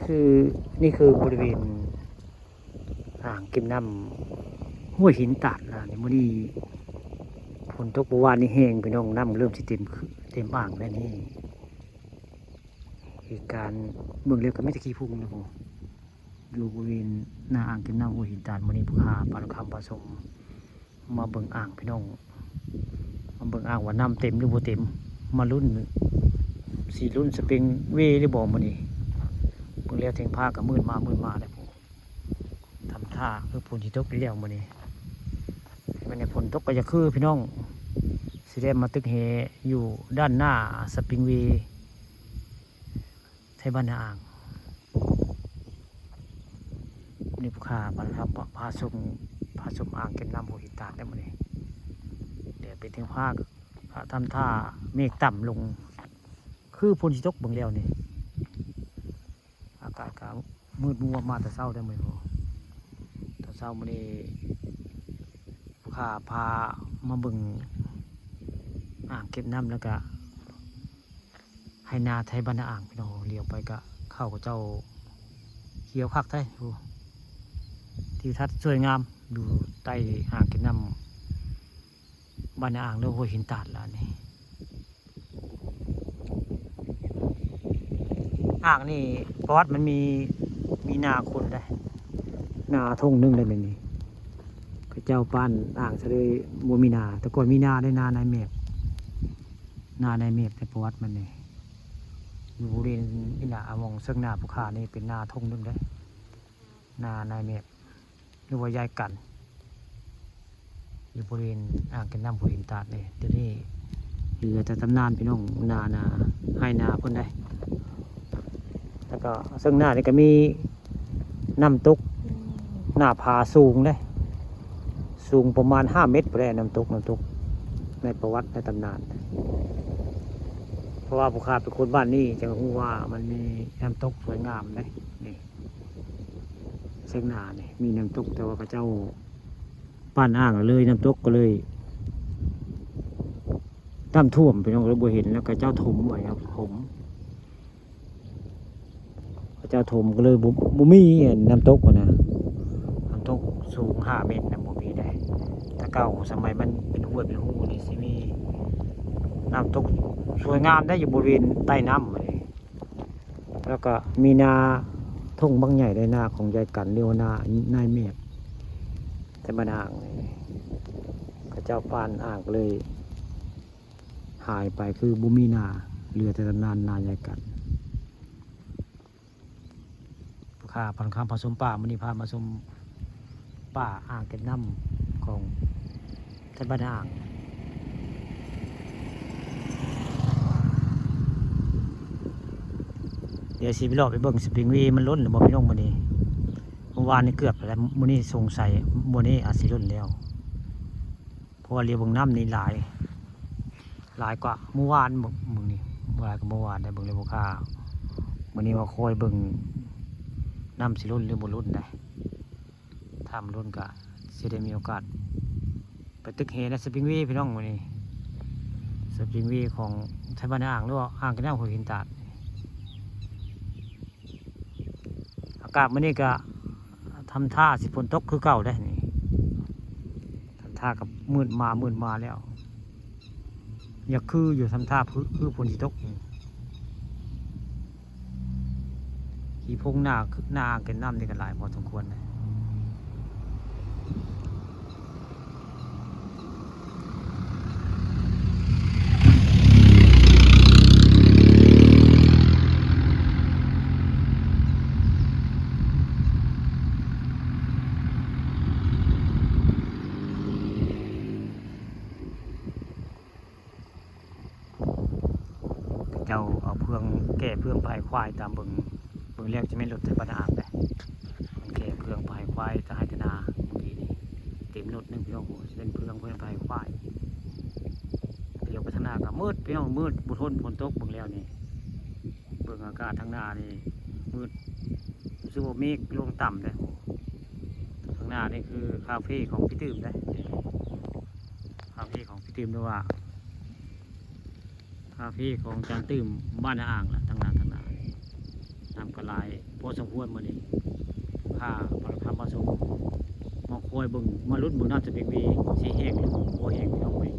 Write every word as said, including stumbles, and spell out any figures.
คือ นี่คือบริเวณอ่างเก็บน้ำห้วยหินตาดนะ ในมื้อนี้ฝนตกเมื่อวานนี้แฮงพี่น้อง น้ำเริ่มสิเต็มเต็มอ่างแล้วนี่ เหตุการณ์เบิ่งแล้วก็มีแต่ขี้ผึ้งนะผม อยู่บริเวณหน้าอ่างเก็บน้ำห้วยหินตาด มื้อนี้ผู้ข้าปานคำผสม มาเบิ่งอ่างพี่น้อง มาเบิ่งอ่างว่าน้ำเต็มหรือบ่เต็ม มาลุ้น สิลุ้นสปริงเวย์หรือบ่มื้อนี้ เบิ่งแล้วแถงฟ้าก็มืดมามืดมาแล้ว ทำท่าคือฝนสิตกอีกแล้วมื้อนี้ มื้อนี้ฝนตกก็จะคือพี่น้อง สิได้มาตึกแหอยู่ด้านหน้าสปริงเวย์ ไทบ้านนาอ่าง นี่ผู้ข้าพาครับ พาชม พาชมอ่างเก็บน้ำห้วยหินตาดได้มื้อนี้ เดี๋ยวไปถึงภาค ทำท่าเมฆต่ำลง คือฝนสิตกเบิ่งแล้วนี่ อากาศก็มืดมัวมาแต่เช้าได้มื้อนี้ แต่เช้ามื้อนี้ผู้ข้าพามาเบิ่งอ่างเก็บน้ำแล้วก็ ไฮ่นาไทบ้านนาอ่างพี่น้อง เลี้ยวไปก็เข้ากับเจ้าเขียวคักแท้ โอ้ ทิวทัศน์สวยงาม อยู่ใต้อ่างเก็บน้ำบ้านนาอ่างหรือห้วยหินตาดล่ะนี่ อ่างนี่ประวัติมันมี มีนาคนได้ นาท่งหนึ่งได้เลยนี่ เขาเจ้าป้านอ่างซะเลยบ่มีนา แต่ก่อนมีนาได้ นานายแมบ นานายแมบ แต่ประวัติมันนี่ อยู่บริเวณนี่นะ อามองเซิงนาผู้ข้านี่เป็นนาท่งหนึ่งได้ นานายแมบ หรือว่ายายกัน อยู่บริเวณอ่างเก็บน้ำห้วยหินตาดนี่ เดี๋ยวนี้เหลือแต่ตำนานพี่น้อง นา นา ไฮ่นาเพิ่นได้ แล้วก็เซิงนานี่ก็มีน้ำตก หน้าผาสูงเด้ สูงประมาณห้าเมตรพุ้นแหละ น้ำตก น้ำตก ในประวัติในตำนาน เพราะว่าผู้ข้าเป็นคนบ้านนี้ จั่งฮู้ว่ามันมีน้ำตกสวยงามเด้ นี่ เซิงนานี่มีน้ำตก แต่ว่าเขาเจ้าป้านอ่างเลย น้ำตกก็เลยน้ำท่วมพี่น้อง ก็เลยบ่เห็น แล้วเขาเจ้าถมไว้ครับ ถม เขาเจ้าถมก็เลยบ่ บ่มีน้ำตกหั้นนะ น้ำตกสูงห้าเมตรนะ บ่มีได้ แต่เก่าสมัยมันเป็นห้วยเป็นฮูนี่สิมีน้ำตกสวยงามได้ อยู่บริเวณใต้น้ำบัดนี้ แล้วก็มีนาท่งบักใหญ่ได้ นาของยายกัน หรือว่านานายแมบ แต่บ้านอ่างนี่ เขาเจ้าป้านอ่างก็เลยหายไป คือบ่มีนา เหลือแต่ตำนานนายายกัน ผู้ข้าพาคำพาชมป่า มื้อนี้พามาชมป่าอ่างเก็บน้ำของไทบ้านนาอ่าง เดี๋ยวสิไปเลาะไปเบิ่งสปริงเวย์มันล้นหรือบ่พี่น้องมื้อนี้ เมื่อวานนี่เกือบแล้ว มื้อนี้สงสัย มื้อนี้อาจสิล้นแล้ว เพราะว่าเลียวเบิ่งน้ำนี่หลาย หลายกว่าเมื่อวาน เบิ่ง มื้อนี้ หลายกว่าเมื่อวานได้ เบิ่งแล้วบ่ค่า มื้อนี้ว่าคอยเบิ่งน้ำสิล้นหรือบ่ล้นได้ ถ้ามันล้นก็สิได้มีโอกาส ไปตึกแหในสปริงเวย์พี่น้องมื้อนี้ สปริงเวย์ของไทบ้านนาอ่าง หรือว่าอ่างเก็บน้ำห้วยหินตาด อากาศมื้อนี้ก็ทำท่าสิฝนตกคือเก่าได้นี่ ทำท่ากับมืดมามืดมาแล้ว อยากคืออยู่ ทำท่าคือ คือฝนสิตกนี่ ขี้ผงหน้า หน้าอ่างเก็บน้ำนี่ก็หลายพอสมควรนะ เจ้าเอาเฟือง แก่เฟืองไปให้ควายตามเบิ่ง เบิ่งแล้วจะแม่นรถไถบ้านนาอ่างเด้ มันแก่เฟืองไปให้ควาย แต่ไฮ่แต่นา เมื่อกี้นี่ เต็มรถหนึ่งพี่น้อง โอ้ย เป็นเฟืองเพิ่นไปให้ควาย เดี๋ยวไปทางหน้าก็มืดพี่น้อง มืด บ่ทนฝนตก เบิ่งแล้วนี่ เบิ่งอากาศทางหน้านี่ มืด รู้สึกว่าเมฆลงต่ำเลย ทางหน้านี่คือคาเฟ่ของพี่ตื่มเด้ คาเฟ่ของพี่ตื่ม หรือว่า คาเฟ่ของจางตื่มบ้านนาอ่างละ ทางหน้า ทางหน้า น้ำกะ หลายพอสมควรมื้อนี้ พาพระธรรมมาส่ง มาคอยเบิ่ง มาลุ้นเบิ่งน้ำสปริงเวย์สิแห้งหรือบ่แห้งพี่น้องเอ้ย